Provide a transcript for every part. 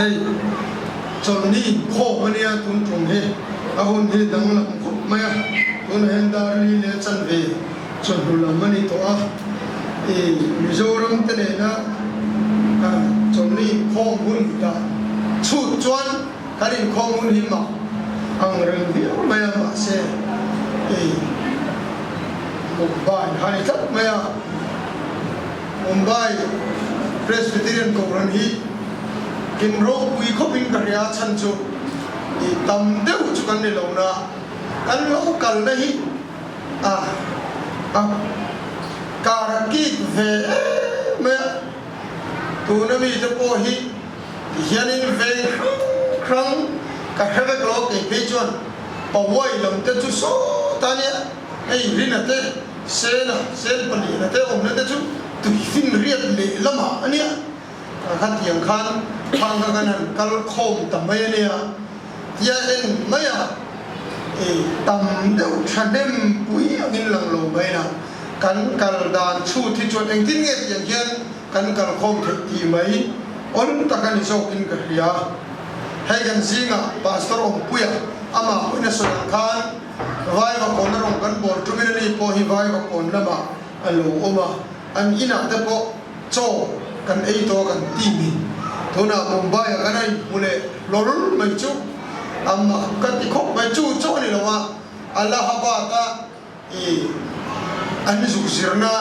Hei chawlhni inkhawm a nia tun tum hi a hun hi danglam khawp mai a, tunah hian dar li leh chanve chawhnu lam a ni tawh a, i Mizoram te nena chawlhni inkhawm hun dah chhut chuan kan inkhawm hun hi mak ang reng viau mai a, mahse i Mumbai kha a ni tlat mai a. Mumbai Presbyterian Kohhran hi in ropui khawpin ka hria a chhan chu i tam deuh chu kan ni lo na kan lo kalna hi a a kar a kik ve em mai a, tuna mite pawh hi tihianin veng hrang hrang ka hre vek lo a kei phei chuan Pawai lam te chu sawta nia hei Rina te Sena, sen paliana te awmna te chu tuifin riat leh lamah a nia. Ka khatiang khan khang kha kan han kal khawm ta mai a nia. Tia en mai a, e tam deuh thahnem pui angin lang lo mai na. Kan kal dan chhut hi chuan engtin nge tiang hian kan kal khawm theih tih mai awn tak a ni zawkin ka hria. Hei kan zingah Pastor Awmpuia amah pawhin a sawi ang khan, Vaiva kawn a rawn kan bawl ṭumin a ni pawh hi Vaiva kawn lamah a lo awm a, an inah te pawh chaw kan ei tawh a kan ti ni. Tunah Mumbai ah kan a inhmu leh hlawl mai chu amah ka ti khawp mai. Chu chaw a ni lo a, Allahabad a i an zuk zirna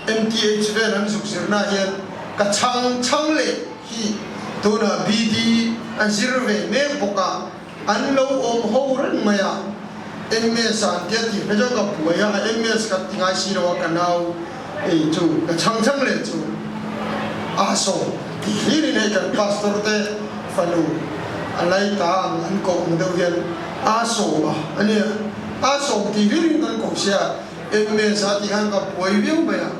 MTH vel an zuk zirna hian ka chhang chhang leh hi tunah BD a zir ve mek bawk a. An lo awm ho reng mai a, MS ah an tia tih hre zawk a buai a, MS ka ti ngai si lo a ka nau ei chu ka chhang chhang leh chu a saw ti hlir in hei kan pastor te fanu a lai ta ang an koh ang deuh hian a sawm a ania a sawm ti hlir in kan koh sia MS ah ti khan ka buai viau mai a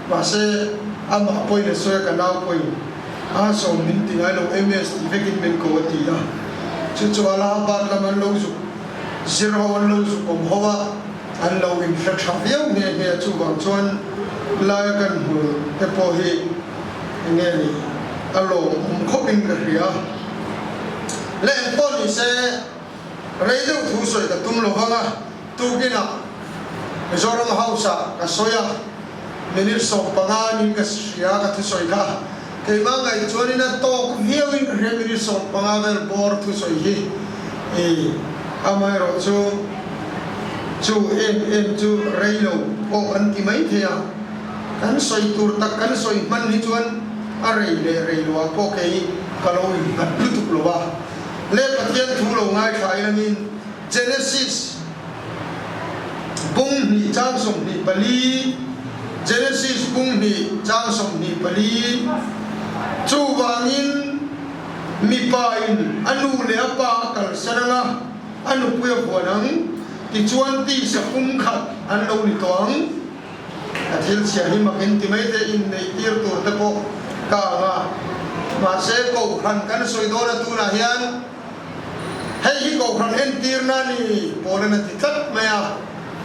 mahse amah pawhin a sawi a ka nau pawhin A sawm min ti ngai lo MS tih vekin min ko a ti a, chu chu Allahabad lam an lo zuk zir ho an lo zuk awm ho a, an lo inhre tha viau nghe nghe a, chuvang chuan laia kan hmu te pawh hi enge ni a lawmawm khawpin ka hria. Leh engpawh ni se rei deuh thu sawi ka tum lo vang a, tukinah Mizoram House ah ka sawi a, Minute 15 in ka hria ka thusawi kha. Keimah ngaih chuan in a tawk viau in ka hria minute 15 vel bawr thusawi hi i amaherawh chu chu em em chu rei lo pawh an ti mai thei a. Kan sawi tur tak kan sawi hman hi chuan a rei leh rei lo ah pawh kei ka lo innghat lutuk lo a. Le Pathian thu lo ngaithla ilangin Genesis. Bung hnih chang 24, Genesis bung hnih chang 24, Chuvangin mipa in a nu leh a pa a kalsan ang a, a nupui a vuan ang, tichuan tisa pum khat an lo ni tawh ang. A thil chhia hi mak in ti mai te inneih tir tur te pawh ka ang a, mahse kohhran kan sawi dawn a tunah hian, Hei hi Kohhran entirna a ni, Paula'n a ti tlat mai a.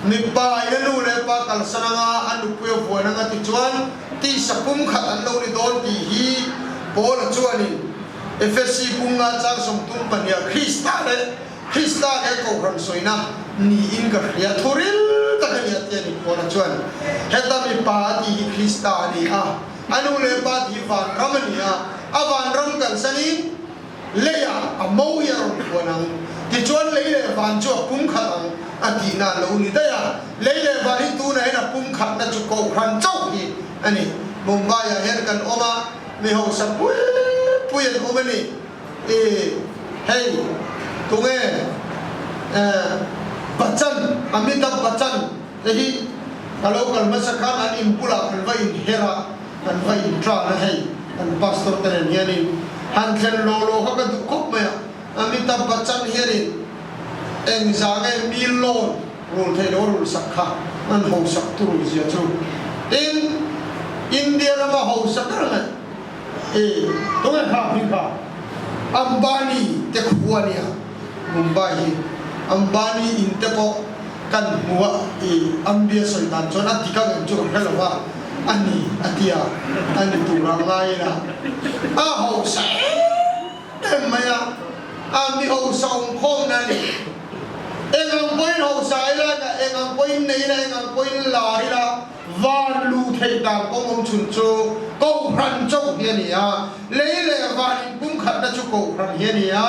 Mipa in a nu leh pa kalsan anga a nupui a vuan anga tichuan tisa pum khat an lo ni dawn tih hi Paula chuanin Efesi pumnga chang 32 ah Krista leh Krista leh Kohhran sawina niin ka hria thuril tak a ni a ti a ni. Paula chuan heta mipa a tih hi Krista a ni a, a nu leh pa tih hi vanram a ni a, a vanram kalsanin Leiah a mo hi a rawn phuan ang, tichuan lei leh van chu a pum khat ang a tihna a lo ni daih a. Lei leh van hi tunah hian a pum khatna chu Kohhran chauh hi a ni. Mumbai-ah hian kan awm a, mi hausa pui pui an awm a ni. I hei tunge Bachchan, Amitabh Bachchan te hi ka lo kal hmasa khan an in bulah kan va inher a, Kan va in tan a hei, kan pastor te nen hianin han thlen law law kha ka duh khawp mai a, Amitabh Bachchan hianin engzah nge mi loan rul thei lo a rul sak kha an hosak turul zia chu tin India rama hosa ber mai i tunge kha hming kha Ambani te khua nia Mumbai hi Ambani in te pawh kan hmu a i Ambia sawi dan chuan a dik ang em chu ka hre lo va. A ni, a ti a, a ni tur a ngai ila a hausa em em. A mi hausa awm khawmna a ni. Eng ang pawhin hausa ila, eng ang pawhin nei ila, eng ang pawhin lar ila, van lu theih dan kawng awm chhun chu Kohhran chauh hi a ni a. Lei leh van inpumkhatna chu Kohhran hi a ni a.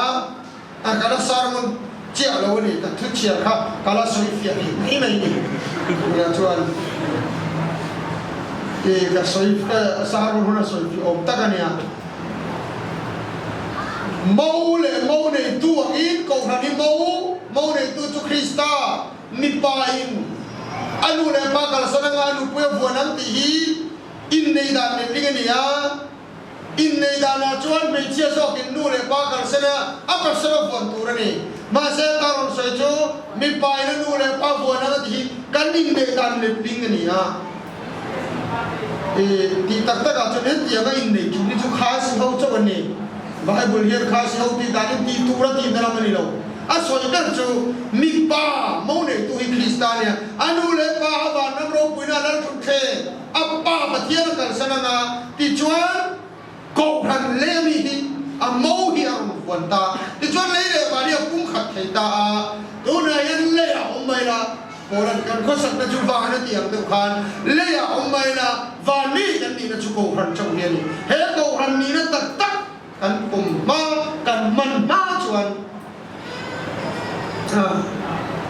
A ka la sermon chiah lo a ni, ka thu chhiar kha ka la sawi fiah leh mai mai ni. Nia chuan i ka sawi ka sermon hun a sawi fiah awm tak a nia. Mo leh mo neitu angin Kohhran hi mo, mo neitu chu Krista mipa in a nu leh pa kalsan anga a nupui a vuan ang tih hi innei dan letling a ni a. Innei danah chuan hmeichhia zawkin nu leh pa kalsan a, a pasal a vuan tur a ni. Mahse, ka rawn sawi chu mipa in a nu leh pa vuan ang a ti hi kan inneih dan letling a ni a. I tih tak takah chuan hetianga inneih thin hi chu Khasi ho chauh an ni. Bible hian Khasi ho tih danin tih tur a tihna lam a ni lo. A sawi ber chu mipa mo neitu hi Krista a nia. A nu leh pa a vanram ropuina a lal thut thleng. A Pa Pathian a kalsan anga tichuan Kohhran leh ami hi a mo hi a rawn vuan ta. Tichuan lei leh van hi a pum khat thei ta a, tunah hian lei ah awm mai la, Kohhran kan khawsakna chu van a tih ang deuh khan lei ah awm mai la, van mi kan nihna chu Kohhran chauh hi a ni. He Kohhran nihna tak tak kan pum hma, kan hman hma chuan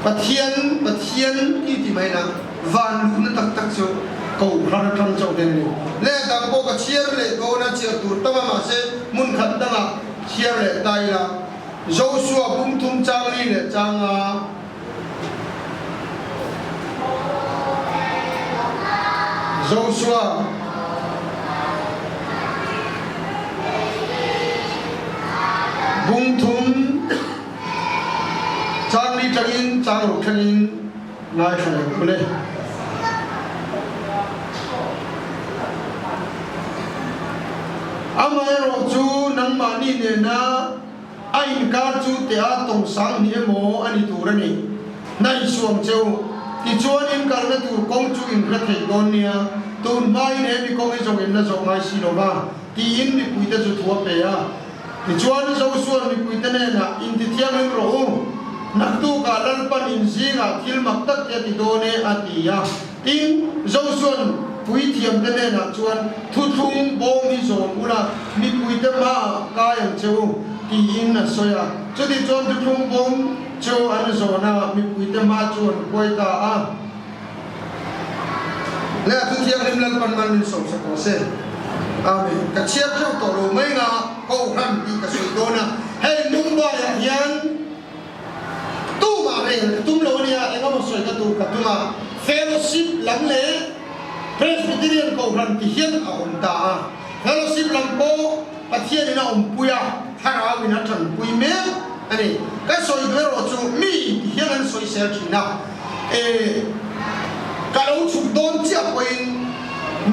Pathian, Pathian ti ti mai la, van luhna tak tak chu Kohhran atang chauh hian a ni. Leh dang pawh ka chhiar leh dawn a, chhiar tur tam a, mahse hmun khat dangah chhiar leh ta ila, Joshua bum thum chang li leh chang a. Joshua. Bung thum chang li tangin chang ruk thlengin ngaithla leh ang ule. Amaherawhchu nangmahni nena A inkar chu tea tawng sang hnih emaw a ni tur a ni. Hnaih suam che u. Tichuan in kalna tur kawng chu in hre theih dawn nia, tun hmain he mi kawng hi zawng in la zawh ngai si lo va, tiin mipuite chu thu a pe a. Tichuan Josua'n mipuite hnenah, Intithianghlim rawh u, naktukah Lalpan in zingah thil mak tak te a ti dawn e, a ti a. Tin, Josua'n puithiamte hnenah chuan, Thuthlung bawm hi zawm ula, mipuite hmaah kai ang che u, tiin a sawi a. Chuti chuan thuthlung bawm chu an zawn a, mipuite hma chu an kuai ta a. Leh a Thuthianghlim Lalpan mal min sawmsak rawh se. Amen. Ka chhiar theuh tawh lo mai nga, Kohhran tih ka sawi dawn a. Hei Mumbai-ah hian. Tumah reng ka tum lo ania, engemaw sawi ka tur ka tum a, Fellowship lam leh Presbyterian Kohhran ti hian a awm ta a, Fellowship lam pawh Pathianin a awmpui a, Thlarauin a tanpui mek a ni. Ka sawi duh erawh chu mi ti hian an sawi sel thin a, e ka lo chhuk dawn chiah pawhin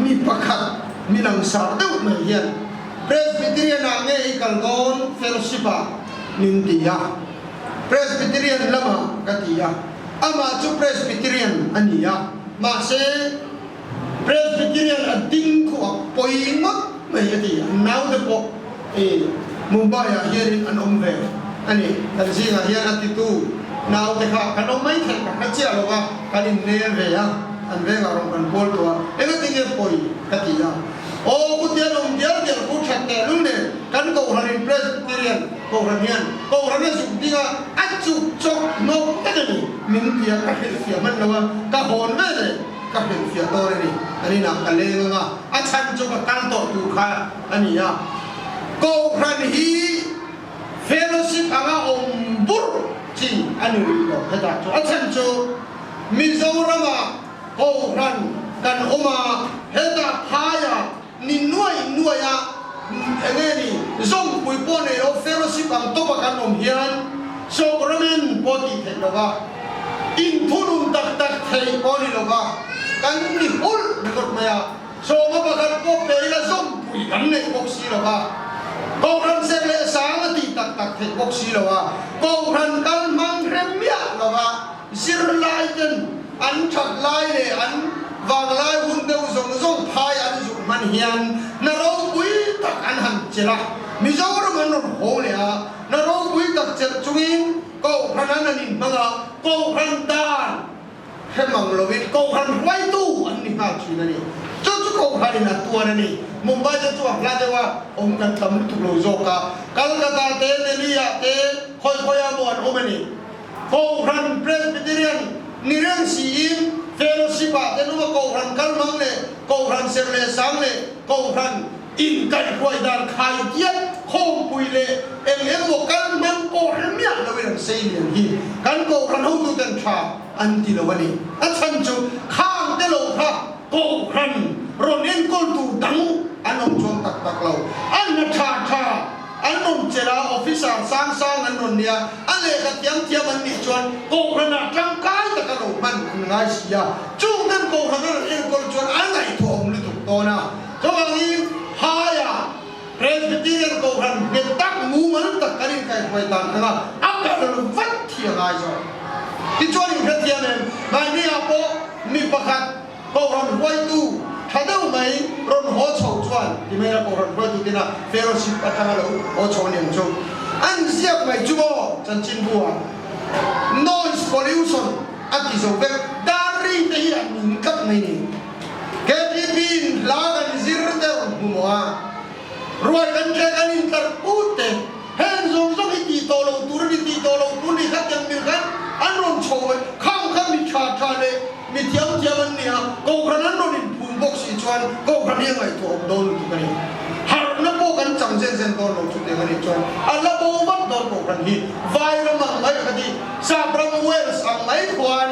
mi pakhat mi langsar deuh mai hian Presbyterian ah nge i kal dawn Fellowship ah? Min ti a, Presbyterian lamah ka ti a, amah chu Presbyterian a ni a, mahse Presbyterian a ding khuh a pawi ngawt mai a ti, an naute pawh i Mumbai ah hianin an awm ve a ni, kan zingah hian a titu naute kha kan awm mai theih ka hre chiah lo va, kan innel ve a, an vengah rawn kan pawl tawh a, engatinge pawi ka ti a. Aw Putian awm dial dial khu that teh lul nen kan Kohhran in Presbyterian Kohhran hian Kohhran a zuk ding a, a chuk chawk hnawk vek a ni. Min tia ka hrilhfiah hman lo a, ka hawn ve leh ka hrilhfiah dawn a ni. An inah ka leng ang a, a chhan chu ka kal tawh tur kha a ni a. Kohhran hi fellowship anga awm burh chi a ni rih lo hetah chu. A chhan chu Mizoramah Kohhran kan awm a, hetah phaiah ni nuai nuaia enge ni zawmpui pawh nei lo fellowship ang tawpa kan awm hian sawkramen pawh tih theih lova, inthunun tak tak theih pawh ni lova kan ni hulh ringawt mai a, sawma pakhat pawh pe ila zawmpui kan neih bawk si lova, Kohhran sek leh sang a tih tak tak theih bawk si lo a, Kohhran kal hmang hrem miah lova zirlai ten An that lai leh an vanglai hun deuh zawng zawng phai an zuk hman hian hna ropui tak an han chelh a, Mizoram an rawn haw leh a, hna ropui tak chelh. Kohhran dan hre mang lovin Kohhran hruaitu an ni nghal thin a ni. Chu chu Kohhranin a tuar a ni. Mumbai te chu a hla deuh a, awm kan tam lutuk lo zawk a. Kolkata te, Delhi ah te khawi khawi ah maw an awm a ni. Kohhran Presbyterian ni reng siin Fellowship ah te numa Kohhran kal mang leh Kohhran serh leh sang leh Kohhran inkaihhruai dan khai diat khawmpui leh eng emaw kal hmang pawh hre miah loin an sei lian hi kan Kohhran hotuten tha an ti lo a ni. A chhan chu khang te lo kha Kohhran rawn enkawl tur dang an awm chuang tak tak lo. A hna tha tha an rawn chelh a, officer sang sang an rawn nia, a lehkha thiam thiam an nih chuan Kohhranah tangkai taka lo hman an ngai si a, chung ten Kohhran a rawn enkawl chuan a ngaihthawh awm lutuk dawn a. Chuvangin phaiah Presbyterian Kohhran nghet tak mumal tak kan inkaihhruai dan anga a kal vat hi a ngai zawk. Tichuan inhrethiam em? Mahniah pawh mi pakhat Kohhran hruaitu tha deuh mai rawn haw chho chuan ti mai a Kohhran hruaitu tena fellowship atanga lo haw chho aniang chu an ziak mai chu maw chanchinbu ah noise pollution a ti zo vek dar ri te hi an in tlat mai ni. KTP in hla kan zir te rawn hmu maw a ruai kan tle kan in tlar put te heng zawng zawng hi tih tawh lo tur a ni tih tawh lo tur ni kha tiang mil khan an rawn chho mai khang kha mi tha tha leh mi thiam thiam an nia kohhran an rawn in phum bawk si chuan kohhran hi a ngaihtuah awm dawn lutuk a ni harhna pawh kan chang zen zen dawn lo chutiang a nih chuan a la bo vat dawn kohhran hi vai ram ang mai kha ti sap ram Wales ang mai khuan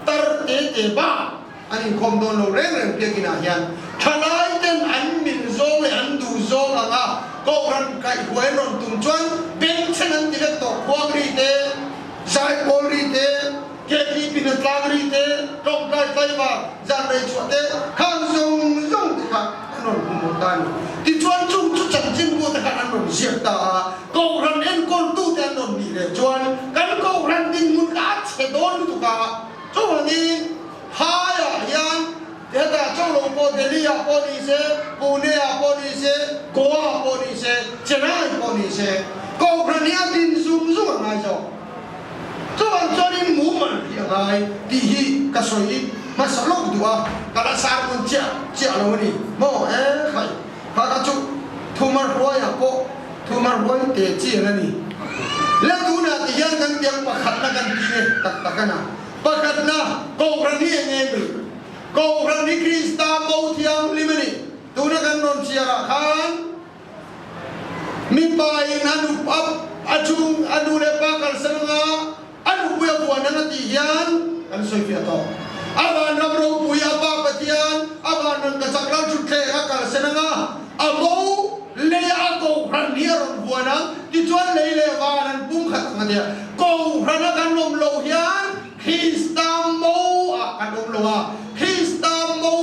tar te te bak An inkhawm dawn lo reng reng biakinah hian thalai ten an min zawng leh an duh zawng anga Kohhran kaihhuai an rawn tum chuan bengchheng an ti vek tawh. Khuang ri te, zaipawl ri te, KTP na tlang ri te, tawngtai tlaiva zan rei chhuah te khang zawng zawng te kha an rawn hmu mawlh ta a ni. Tichuan chung chu chanchinbu te khan an rawn ziak ta a, Kohhran enkawltute an rawn nih leh chuan kan Kohhran dinhmun kha a chhe dawn lutuk a, chuvangin Phaiah hian hetah chauh lo pawh Delhi ah pawh ni se, Pune ah pawh ni se, Goa ah pawh ni se, Chennai pawh ni se, Kohhran hi a din zung zung a ngai zawk. Chuvang chuanin mumal hi a ngai tih hi ka sawi hmasa lawk duh a, ka la sar nawn chiah chiah lo a ni maw? E khai, kha kha chu thumar hruaiah pawh thumar hruai te chian a ni. Le tunah ti hian kan tiang pakhatna kan ti nge tak tak a na. Pakhatna, Kohhran hi eng nge ni? Kohhran hi Krista mo thianghlim a ni. Tuna kan rawn chhiarah khan mipa in a nu a a chung a nu leh pa kalsan anga a nupui a vuan ang a tih hian kan sawi fiah tawh. A vanram ropui a Pa Pathian a vanram ka chak ral thutthleng a kalsan anga a mo leia a kohhran hi a rawn vuan ang tichuan lei leh van an pum khat ang a tia. Kohhrana kan awm loh hian Krista mo ah kan awm lo a, Krista mo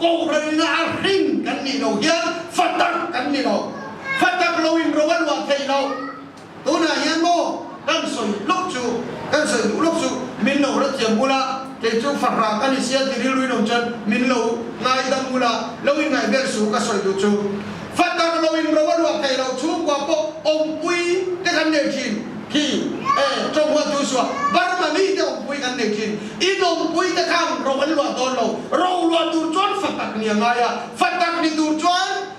Kohhranina a hring kan nih loh hian fa tak kan ni lo. Fa tak lo in ro a luah theih loh. Tunah hian maw kan sawi lawk chu, kan sawi duh lawk chu min lo hrethiam bula, kei chu fahrah ka ni sia ti rilru in awm chuan min lo ngaidam bula, lo inngaih ber suh ka sawi duh chu. Fa tak lo in ro a luah theih loh chhungkua pawh awmpui te kan nei thin khi e tawng huan tu suah Burma mi te awmpui kan nei thin in awmpui te khan ro an luah dawn lo ro luah tur chuan fa tak ni a ngai a fa tak ni tur chuan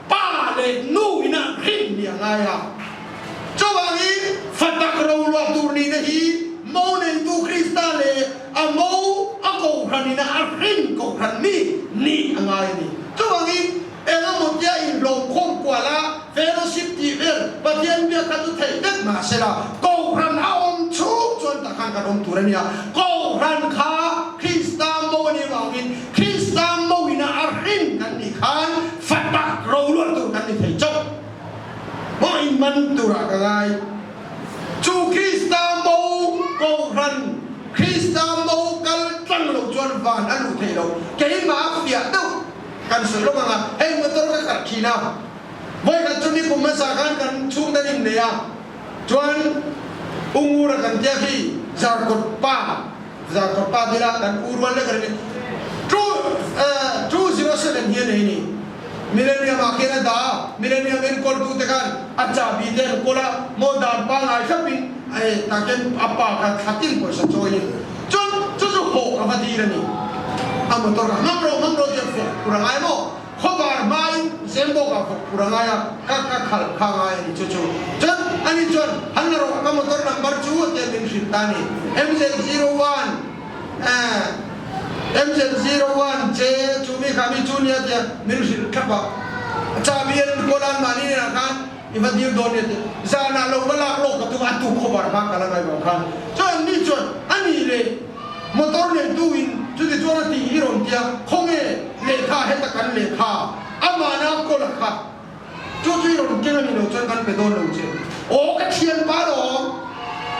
pa leh nu ina hrin ni a ngai a chuvangin fa tak ro luah tur ni te hi mo neitu Krista leh a mo a kohhran ina a hrin kohhran mi nih a ngai a ni chuvangin Engemaw tia inhlawmkhawm kual a, fellowship tih vel Pathian biak kha chu theih vek mah se la, Kohhran a awm chhung chuan tak khan kan awm tur a nia. Kohhran kha Krista mo a nih vangin Krista mo ina a hrin kan nih khan fa tak roluah tur kan ni thei chauh. Maw in man turah ka ngai. Chu Krista mo Kohhran, Krista mo kal tlang lo chuan van a luh theih lo. Keimah a fiah deuh. Kan sawi lawk ang a, hei motor ka khalh thin a, vawikhat chu nikum hmasa khan kan chhung dan in nei a, chuan U Ngura kan tia khi Zarkawt pa, Zarkawt pa tila kan U rual lek a rin two 207 hi a nei a ni. Millennium ah khian a dah a, Millennium enkawl tu te khan a chahbi te an kawl a, maw dan pangngai thlap in. Hei takin a pa kha thla tin pawisa chawiin chuan chu chu hawh ka va dil a ni. A motor kha hmang rawh hmang rawh tiang fawk phur a ngai maw? Khawvar hmain Zembawkah fawk phur a ngai a, ka ka khalh kha a ngai a ni chu chu. Chuan ani chuan han la rawh ka motor number chu a tia min hrilh ta a ni. MZ01 eh MZ01J chu mi kha mi chu nia tia min hrilh thlap a. Chahbi an kawl a anmahni hnenah khan I va dil dawn nia tih zanah lo va lak lawk ka tum a, tu khawvar hma ka la ngai vang khan chuan mi chuan a nih leh motor neitu in chuti chuan a tih i rawn tia khawnge lehkha heta kan lehkha amahna kawl a kha chu chu i rawn keng a ni lo chuan kan pe dawn lo che aw ka thianpa lawm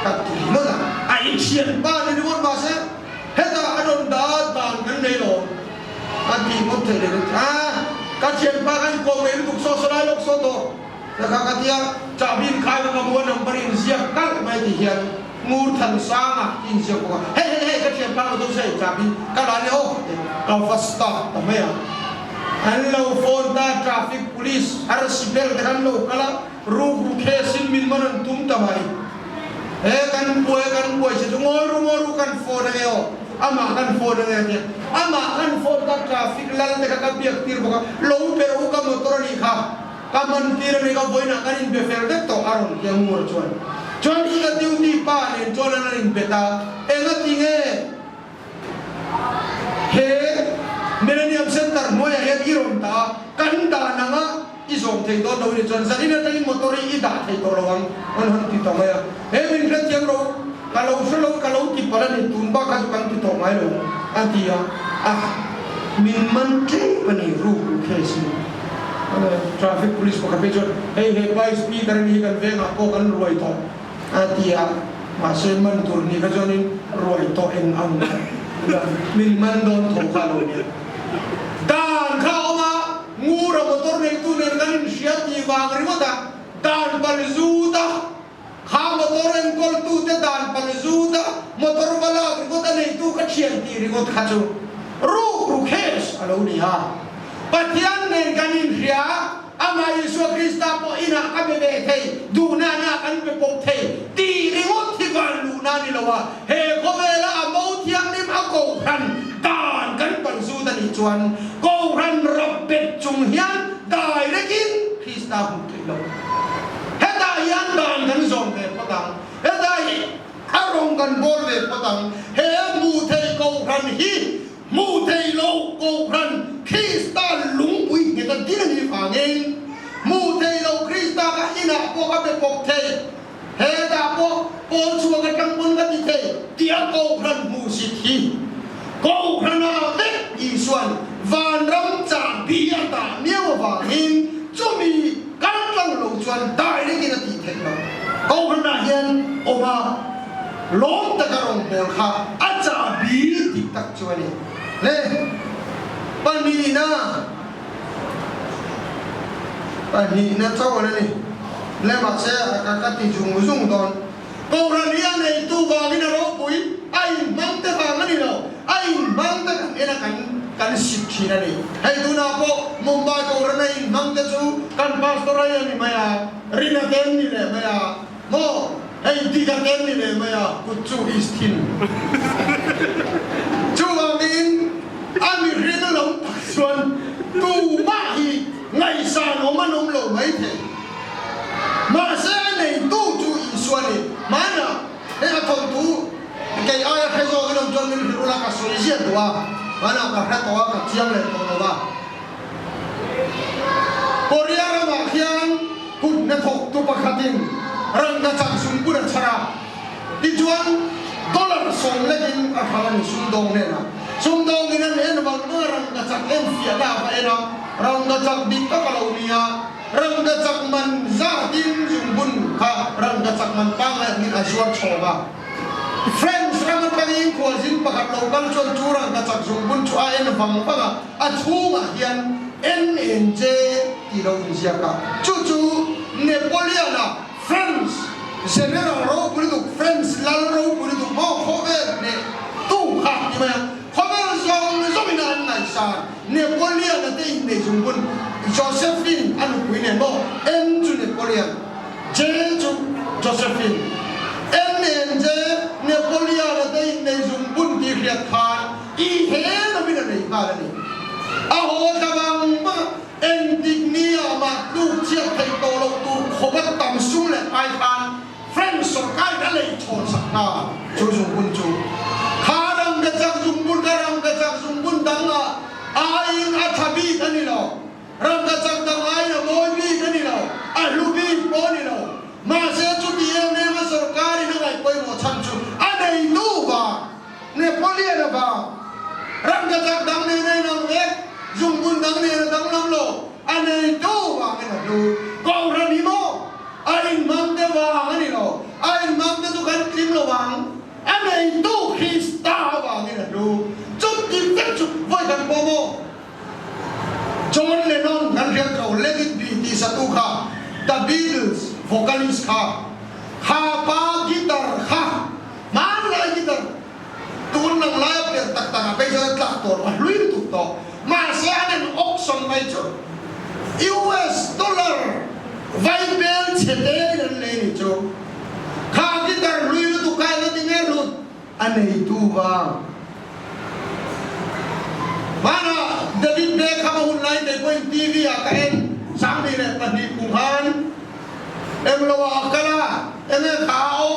ka ti ringawt a, a i thianpa ni ringawt mahse heta a rawn dah dan kan nei lawm. A ti ngawt thei leh lutuk a, ka thianpa kha in kawm ngei lutuk saw saw lai lawk saw tawh ta kha ka tia, chahbi in khai vang a hmu a number in ziak kalh mai ti hian Ngur Than Sanga ti in ziak bawk a, hei hei hei ka thianpa lo deuh se chahbi ka la nia aw ti ka va start ta mai a, an lo phone ta traffic police arsi bel te kha an lo kal a, rukru case in min man an tum ta mai. He kan buai kan buai si chu ngawi ru ngawi ru kan phone ange aw amah kan phone ange a tia amah kan phone kha traffic lal te kha ka biak tir bawk a lo ber u ka motor a nih kha ka man tir a nih kha vawiinah kan inbe fel vek tawh a rawn tia ngur chuan chuan chuta duty pa nen chuan an rawn inbe ta engati nge He Millennium Centre hnuaiah hian i rawn dah a, kan dan anga i zawm thei dawn lo ni chuan zanin atangin motor hi i dah thei tawh lo ang an han ti ta mai a. He min hrethiam lo, ka lo hre lo, ka lo ti palh a ni, tun bak kha chu kan ti tawh ngai lo a ti a, a min man tlem a ni ruk ruk case in. Traffic police pakhat phei chuan hei he pa hi speaker a ni hi kan vengah pawh kan ruai tawh. A ti a, mahse man tur ni kha chuanin ruai tawh eng ang la min man dawn tho kha lo nia. Dan kha a awm a, Ngura motor neitu nen kan inhria tih vang ringawt a, dan pal zut a, kha motor enkawltute dan pal zut a, motor va lak ringawt a neitu ka thian tih ringawt kha chu ruk ru case a lo ni a. Pathian nen kan inhria. Amah Isua Krista pawh inah ka be ve thei, duhnana kan be pawp thei tih ringawt hi van luhna a ni lo a, he khawvela a mo thianghlim a kohhran dan kan pan zut a nih chuan kohhran rap bet chung hian direct-in Krista hmuh theih lo. Hetah hian dan kan zawm ve phawt ang, hetah hi a rawng kan bawl ve phawt ang, he hmuh theih kohhran hi Hmuh theih loh Kohhran Krista lungpui nghet a din a nih vangin hmuh theih loh Krista kha inah pawh a be pawp thei, hetah pawh pawl chhuak atang pawn ka ti thei tia Kohhran hmuhsit hi Kohhranah vek Isuan vanram chahbi a dah miau avangin chumi kal tlang lo chuan direct in a tih theih loh. Kohhranah hian awm a. Lawm taka rawngbâwl kha a chahbi dik tak chu a ni. Le pahnihna, pahnihna chauh a ni. Le mahse a ka ka ti zung zung dawn. Kohhran hi a neitu vangin a ropui, a inhmang te vang a ni lo, a inhmang te kan en a kan kan sit thin a ni. Hei tunah pawh Mumbai Kohhran a inhmang te chu kan pastor ai a ni mai a, rin a ten ni leh mai a. Maw hei ti ka tel ni leh mai a kut chu is thin. Chuvangin a mihring a lo tak chuan tumah hi ngaihsan awm an awm lo mai thei. Mahse a neitu chu Isua ni. Hmanah hei a thawnthu kei aia hre zawk in awm chuan min hrilh ula ka sawi ziah duh a, hmanah ka hre tawh a ka chiang leh tawh lo va. Korea ramah khian kut hnathawktu pakhatin rangkachak zungbun a chhar a, tichuan dollar sawm lekin a hrang a ni sumdawng hnenah. Sumdawngin an en vang vang a rangkachak en fiahna a va en a, rangkachak dik tak a lo ni a, rangkachak man zatin zungbun kha rangkachak man pangngai angin a zuar chhawng a. France ram atangin khualzin pakhat lo kal chuan chu rangkachak zungbun chu a en vang vang a, A chhungah hian NNJ tih lo inziak a, chu chu Napoleon-a France General ropui lutuk, France lal ropui lutuk maw khawvel hneh tu kha ti mai a, khawvel zawng zawngin a an ngaihsan Napoleon-a te inneih chung pawn Josephine a nupui nen maw N chu Napoleon, J chu Josephine. NNJ Napoleon-a te innei zungbun tih hriat khan i he lovin a nei nghal a ni. A haw thla vang vang a, engtik ni-ah mah tluk chhiat theih tawh loh tur khawpa tam sum leh pai khan French sawrkarin a lei chhawn sak nghal chu zungbun chu. Kha rangkachak zungbun kha rangkachak zungbun dang ah aiin a tha bik a ni lo. Rangkachak dang aiin a mawi bik a ni lo, a hlu bik pawh a ni lo. Mahse chuti em em a sawrkarin a ngaih pawimawh chhan chu a neitu vang, Napoleon a vang. Rangkachak dang nen a inang vek, zungbun dang nen a danglam lo, a neitu vangin a hlu. Kohhran hi maw? A inhmang te vang a ni lo, a inhmang te chu kan tling lo vang. A neitu Krista avangin a hlu. Chuti vek chu vawi kan pawh maw? John Lennon kan hriat lo, Let It Be tih satu kha, The Beatles vocalist kha, kha pa guitar kha, hmanlai guitar, tun lang laia perh tak tak ah phei chuan a tlak tawh lo, a hlui lutuk tawh. Mahse an en auction mai chu US dollar vai bel chhe te in an lei nih chu. Kha guitar hlui lutuk kha eng a ti nge lut? A neitu vang. Hmanah David Beckham a hun lai kei pawhin TV ah ka en 2002 kum khan englo ah a kal a, enge kha a aw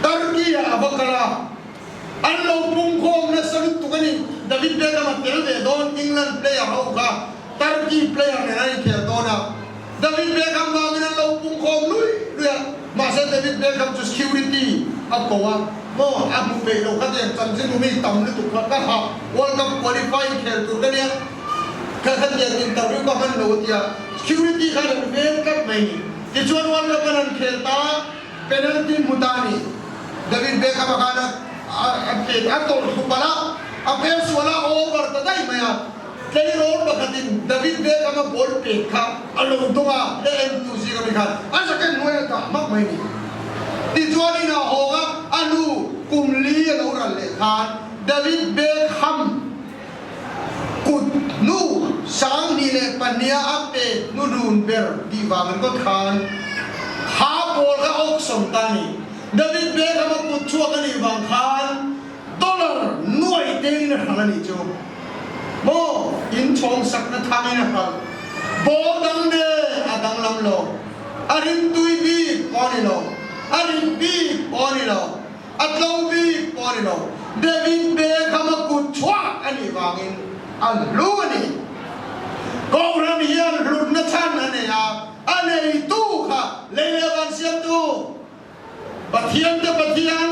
Turkey ah a va kal a, an lo pungkhawm nasa lutuk a ni. David Beckham a tel ve dawn England player ho kha Turkey player nen an inkhel dawn a, David Beckham vangin an lo pungkhawm lui lui a, mahse David Beckham chu security a ko a, maw a hmu peih lo kha tiang chanchin hmu mi tam lutuk kha ka ha, World Cup qualifying khel tur ka nia, kha kha tiang interview ka hman lo a ti a, security khan an vel tlat mai ni. Tichuan World Cup an han khel ta, penalty hmu ta a ni. David Beckham a khan a pet a tawlh thlu palh a, a hmel sual a over ta daih mai a. Tleirawl pakhatin David Beckham a ball pek kha a lo dawng a, he entu zing ami khan a jacket hnuai a dah hmak mai ni. Tichuan inah hawng a, a nu kum li a lo ral leh khan David Beckham kut hnu 2004 a pek hnuhnun ber tih vangin kawt khan kha ball kha auction ta a ni. David Beckham a kut chhuak a nih vang khan Dollar nuai tein a hral a nih chu maw? In chhawng sakna thangin a hral. Ball dang nen a danglam lo. A rimtui bik pawh a ni lo. A rit bik pawh a ni lo. A tlo bik pawh a ni lo. David Beckham a kut chhuak a nih vangin a hlu a ni. Kohhran hian hlutna chhan a nei a, a neitu kha lei leh van siamtu. Pathian te Pathian,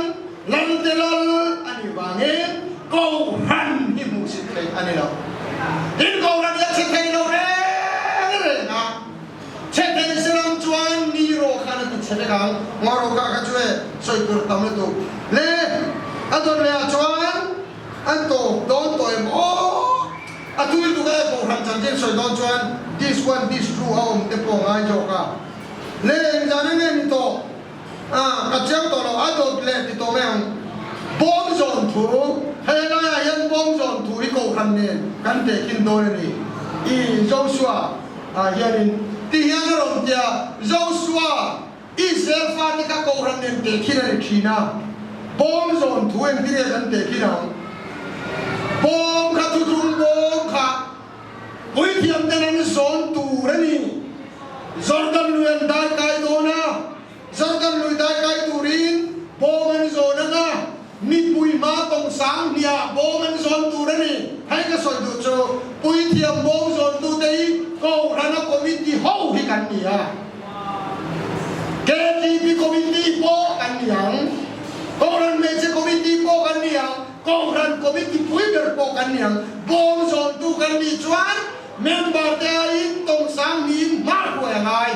Lal te Lal a nih vangin Kohhran hi hmuhsit theih a ni lo. Tin, Kohhran hi a chhe thei lo reng reng a, chhe thei se lam chuan ni rawh khan a ti chhe vek ang. Ngaw rawh kha kha chu e sawi tur tam lutuk. Le, a dawt leh ah chuan an tawp dawn tawh em aw? A tui lutuk e, Kohhran chanchin sawi dawn chuan this one, this two a awm te pawh a ngai zawk a. Le engzan enge ni tawh a ka chiang tawh lo a dawt leh ti tawh mai ang. Bawm zawn thu he laiah hian bawm zawn thu hi kohhran nen kan tehkhin dawn a ni i Joshua ah hianin ti hian a rawn tia Joshua Israel fate kha kohhran nen tehkhin a ni thin a bawm zawn thu engtin nge kan tehkhin ang bawm kha thuthlung bawm kha Puithiam ten an zawn tur a ni. Jordan lui an dai kai dawn a, Jordan lui dai kai turin bawm an zawn ang a, mipui hma tawng sang hniah bawm an zawn tur a ni. Hei ka sawi duh chu Puithiam bawm zawntute hi Kohhrana committee ho hi kan ni a, KTP committee pawh kan ni ang, Kohhran hmeichhe committee pawh kan ni ang. Kohhran committee pui ber pawh kan ni ang. Bawm zawntu kan nih chuan member te aiin tawngsang niin hma hruai a ngai.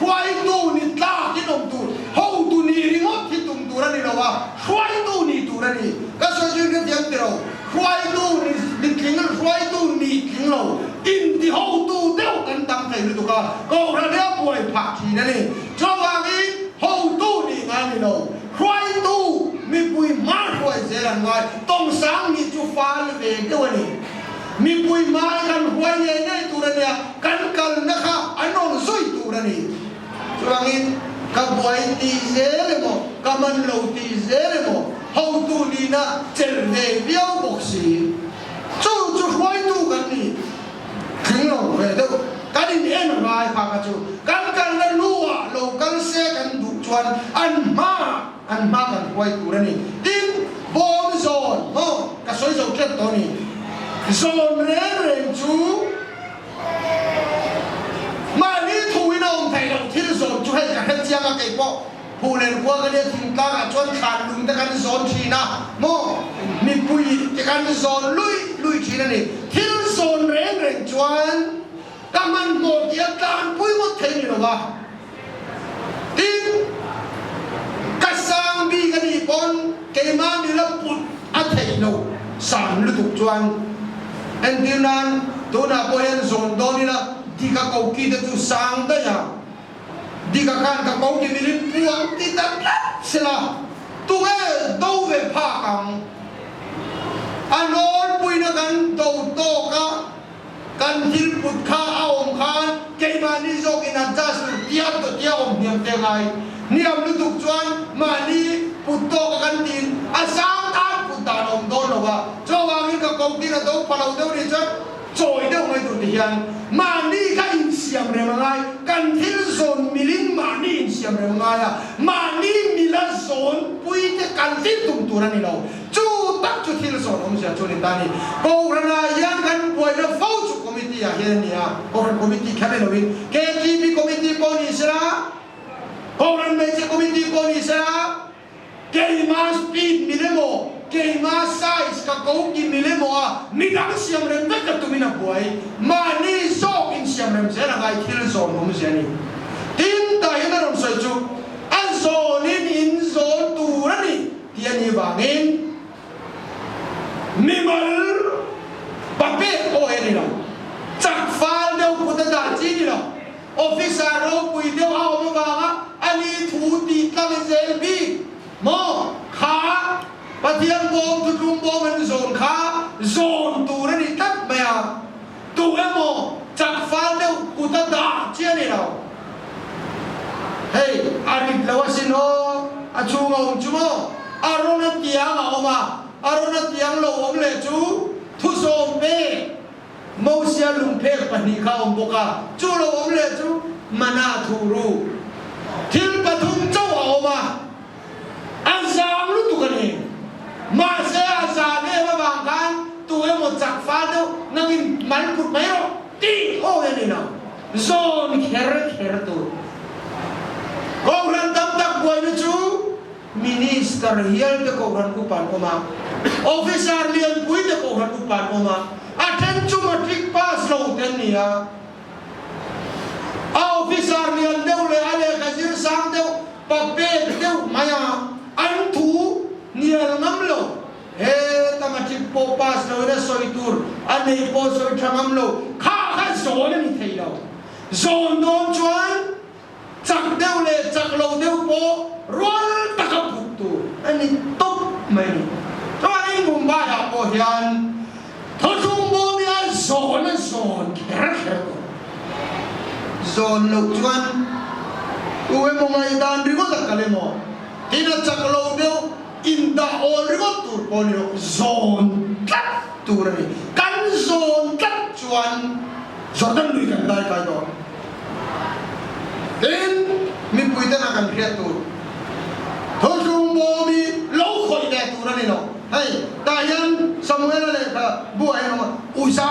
Hruaitu ni tlak in awm tur, hotu nih ringawt hi tum tur a ni lo a, hruaitu nih tur a ni. Ka sawi chu in hrethiam ti lo. Hruaitu ni ni tling, hruaitu nih tling lo, inti hotu deuh kan tam thei lutuk a, Kohhran hi a buai phah thin a ni. Chuvangin hotu nih ngai ni lo. Hruaitu mipui hma hruai zel an ngai. Tawngsang nih chu fal ve deuh a ni. Mipui hma hi kan hruai ngei ngei tur a nia, kan kalna kha an rawn zui tur a ni. Chuvangin Ka buai tih zel emaw, ka man lo tih zel emaw, hotu nihna chelh ve viau bawk si. Chu chu hruaitu kan ni tling lo ve deuh. Kan in en ngai kha kha chu kan kalna lu ah lo kal se kan duh chuan an hma an hma kan hruai tur a ni. Tin, bawm zawn maw ka sawi zo tlat tawh a ni. Zawn reng reng chu mahni thuin a awm theih loh thil zawn chu hei ka hre chiang a kei pawh. Phulen khua ka nia thingtlang ah chuan thlan lung te kan zawn thin a maw mipui te kan zawn lui lui thin a ni. Thil zawn reng reng chuan ka hmanhmawh tih a tlanpui ngawt thei ni lo va. Tin, ka sang bik a nih pawn keimah mila put a theih loh sang lutuk chuan entir nan tunah pawh hian zawn dawn ila dika koki te chu sang daih a. Dika khan ka ko ti milin puang ti ta tlat sela, tunge do ve phak ang? A nawlpuina kan do tawk a, kan thil put kha a awm khan keimahni zawkin adjust tur tiam tawh tia awm hniam te ngai. Hniam lutuk chuan mahni put tawk a kan tiin a sang tan put dan a awm dawn lo a, chuvangin ka ko tin a do pha lo deuh nih chuan Chawi deuh mai tur ti hian mahni kha insiam rem a ngai, kan thil zawn milin mahni insiam rem a ngai a, mahni mila zawn pui te kan thil tum tur a ni lo. Chu tak chu thil zawn awmzia chu a ni ta a ni. Kohhranah hian kan buaina fo chu committee ah hian a ni a, Kohhran committee kher ni loin KTP committee pawh ni sela, Kohhran hmeichhe committee pawh ni sela, Keima speed mil emaw, keima size ka ko ki mil emaw a midang siam rem vek ka tumin a buai. Mahni zawk in siam rem zel a ngai thil zawn awm zia a ni. Tin, tah hian a rawn sawi chu a zawnin in zawn tur a ni tih a nih vangin mimal papek pawh hi a ni lo. Chak fal deuh kut a dah chi a ni lo. Officer ropui deuh a awm avanga a ni thu tih tlang i zel bik maw? Kha Pathian bawm thutlung bawm an zawn kha zawn tur a ni tlat mai a, tu emaw chak fal deuh kut a dah chi a ni lo. Hei a rit lo asin aw, a chhung a awm chu maw? A rawn a tiang a awm a, a rawn a tiang lo awm leh chu thusawm pek. Mosia lungphek pahnih kha a awm bawk a, chu lo awm leh chu mana thu ru thil pathum chauh a awm a, a zang lutuk a ni. Mahse a zan em avang khan tu emaw chak fal deuh nangin mal put mai rawh tih hawi a ni lo, zawn kher kher tur. Kohhran tam tak buaina chu Minister hial te kohhran upa an awm a, Officer lianpui te kohhran upa an awm a, a then chu matric pass lo te an ni a. A officer lian deuh leh a lehkha zir sang deuh, pa pek deuh mai a, an thu hnial ngam lo. Heta matric pawh pass lo in a sawi tur a neih pawh sawi tha ngam lo, kha kha zawn a ni thei lo. Zawn dawn chuan Chak deuh leh chak lo deuh pawh rual taka put tur a ni tawp mai a ni. Chuanin Mumbai ah pawh hian thawchhung bawm hi a zawn a zawn kher kher tawh. Zawn loh chuan tu emaw ngaihdan ringawt a kal emaw tin a chak lo deuh indah awl ringawt tur pawh a ni lo, zawn tlat tur a ni. Kan zawn tlat chuan Jordan lui kan dai kai dawn. Tin, mipui tena kan hriat tur thuthlung bawm hi lo khawih leh tur a ni lo. Hei, tah hian Samuela lehkha buah hian awm a, Uza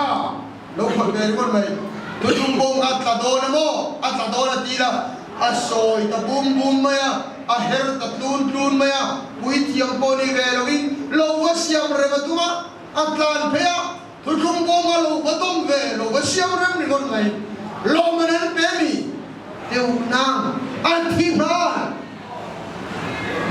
lo khawih ve ringawt mai. Thuthlung bawm kha a tla dawn a maw? A tla dawn a ti la, a sawi ta bum bum mai a, a her ta tlun tlun mai a, puithiam pawh ni ve loin lo va siam rem a tum a, a tlan phei a. Thuthlung bawm a lo va dawm ve lo va siam rem ringawt mai. Lawmman an pe mi deuh nang an thi nghal.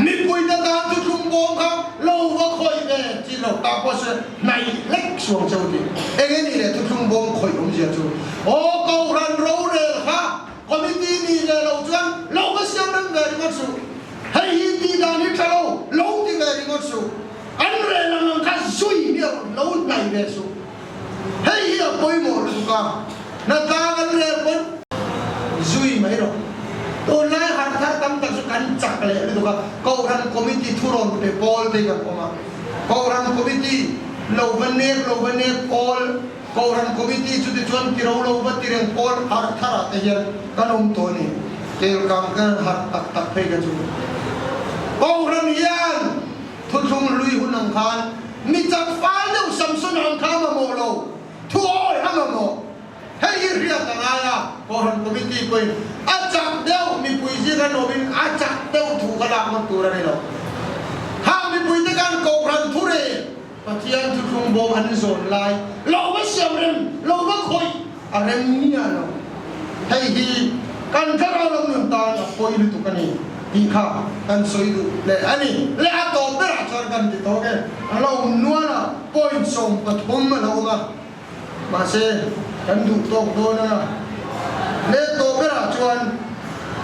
Mipui ta tan thuthlung bawm kha lo va khawih ve chi lo ta pawh se hnaih hlek suang cheu ti. Eng nge ni le thuthlung bawm khawih awmzia chu? Aw Kohhran rorel kha committee nih ve lo chuan lo va siam rem ve ringawt suh. Hei hi tih dan hi tha lo, lo ti ve ringawt suh. An rel ang ang kha zui hi a lo hnai ve suh. Hei hi a pawimawh lutuk a, hnatlang an rel pawn zui mai rawh. Tunlai harh thar tam. tam tak chu kan chak leh lutuk a, Kohhran Committee thurawn pe pawl te kan awm a, Kohhran Committee lo va nek lo va nek pawl, Kohhran Committee chuti chuan ti ro lo va ti reng pawl harh thar ah te hian kan awm tawh a ni. Kelkang kan harh tak tak phei kha chu Kohhran hian thuthlung hlui hun ang khan mi chak fal deuh Samson ang kha a mamawh lo, thu awi a mamawh. Hei hi hriat a ngai a, Kohhran Committee pawhin a chak deuh mipui zir a nuamin a chak deuh thu kha lak ngawt tur a ni lo. Hang mipuite khan Kohhran thu rel Pathian thuthlung bawm an zawn lai lo va siam rem, lo va khawih a rem miah lo. Hei hi kan thlarau lam nun tan a pawi lutuk a ni tih kha kan sawi duh leh a ni. Leh a tawp berah chuan kan ti tawk e, a lo awm nual a, point 13 a lo awm a, mahse kan duh tawk dawn a. Leh tawp berah chuan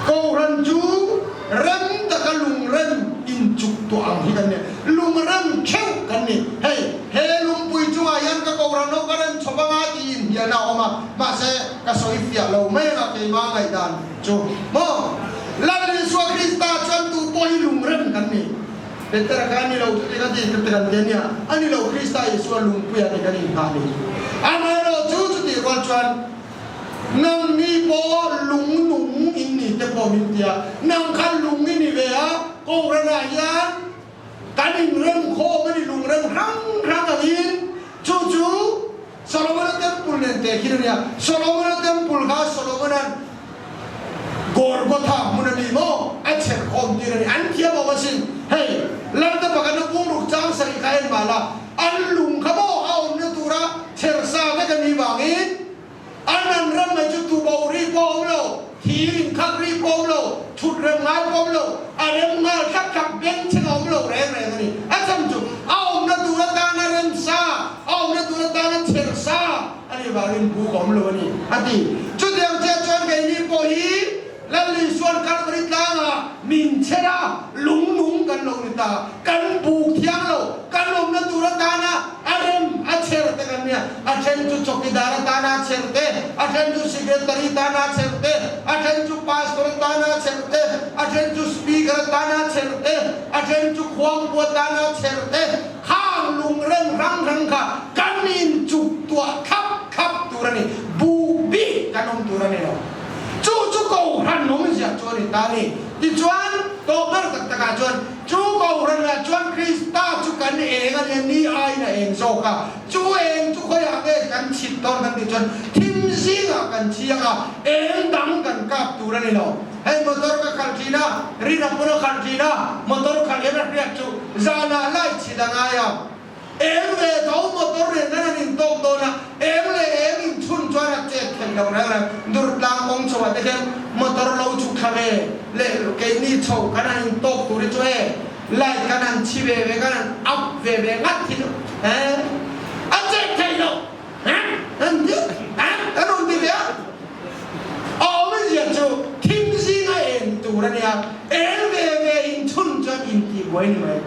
Kohhran chu rem taka lungrem inchuk tuah ang hi kan ni. Lungrem theuh kan ni. Hei, he lungpui chungah hian ka Kohhran ho ka rem chhawp anga tiin hian a awm a, mahse ka sawi fiah lo mai anga keimah ngaihdan chu maw? Lal Isua Krista chuan tu pawh hi lungrem kan ni. Petera kha a ni lo chuti ka ti ka ti kan ti a nia, a ni lo Krista Isua lungpuia te kan inghah ni. Amaherawhchu chutih rual chuan Nang ni pawh lung nung in ni te pawh min ti a, nang kha lung i ni ve a, Kohhranah hian kan inrem khawm a ni lung rem hrang hrang angin, chu chu Solomona Temple nen teh khin a nia, Solomona Temple kha Solomona'n Gorgotha hmun a ni maw a chher khawm tir a ni, an thiam awm asin, hei Lalta pakhat na bungruk chang sarih kha en mah la, an lung kha maw a awmna tura chher sa vek a nih vangin, An an ram mai chu tubo ri pawh a awm lo, thir inkhak ri pawh a awm lo, thut rem ngai pawh a awm lo, a rem nghal thlap thlap beng chheng a awm lo reng reng a ni. A chhan chu a awmna tur atana rem sa, a awmna tur atana chher sa a nih vangin buk a awm lo a ni, a ti. Chutiang chiah chuan keini pawh hi Lal Isua'n Kalvari tlangah min chher a, lung nung kan lo ni ta. Kan buk thiang lo, kan awmna tur atana a rem a chher te kan nia. A then chu chawkidar atana a chher te, a then chu secretary tana a chher te, a then chu pastor atana a chher te, a then chu speaker atana a chher te, a then chu khuangpu atana a chher te, khang lung reng hrang hrang kha kan inchuk tuah thlap thlap tur a ni. Buk bik kan awm tur a ni lo. Chu chu Kohhran awmzia chu a ni ta a ni. Tichuan, tawhber tak takah chuan, chu Kohhranah chuan Krista chu kan eng a nia, ni aiin a eng zawk a. Chu eng chu khawiah nge kan chhit dawn kan tih chuan thim zingah kan chhiang a, eng dang kan kap tur a ni lo. Hei motor ka khalh thin a, rin a pawn a khalh thin a, motor khalh hian a hriat chu zanah light chhit a ngai a. Eng ve tho motor nen khan an intawk dawn a, eng leh eng inchhun chuan a chet theih loh reng reng. Durtlang kawng chho ah te khian motor lo chhuk thla ve leh keini chho khan an intawk tur hi chu e light khan an chhi ve ve khan an up ve ve ngat hi chu he a chet theih loh he an ti he an rawn ti ve a. A awmzia chu thim zinga en tur a nia, eng ve ve inchhun chuan intihbuai ni mai.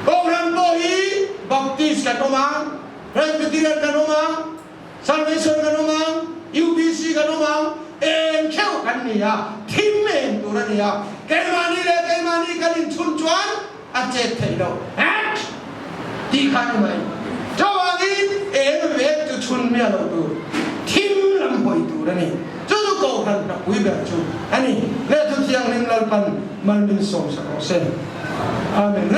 Kohhran pawh hi Baptist kan awm ang, Presbyterian kan awm ang, Salvation kan awm ang, UPC kan awm ang, eng theuh kan ni a, thim eng tur a ni a, keimahni leh keimahni kan inchhun chuan a chet theih loh hat tih kha a ni mai. Chuvangin eng vek chu chhun miah loh tur, thim lam hawi tur a ni. Chu chu Kohhran hnapui ber chu a ni. Leh Thuthianghlim Lalpan mal min sawmsak rawh se. Amen.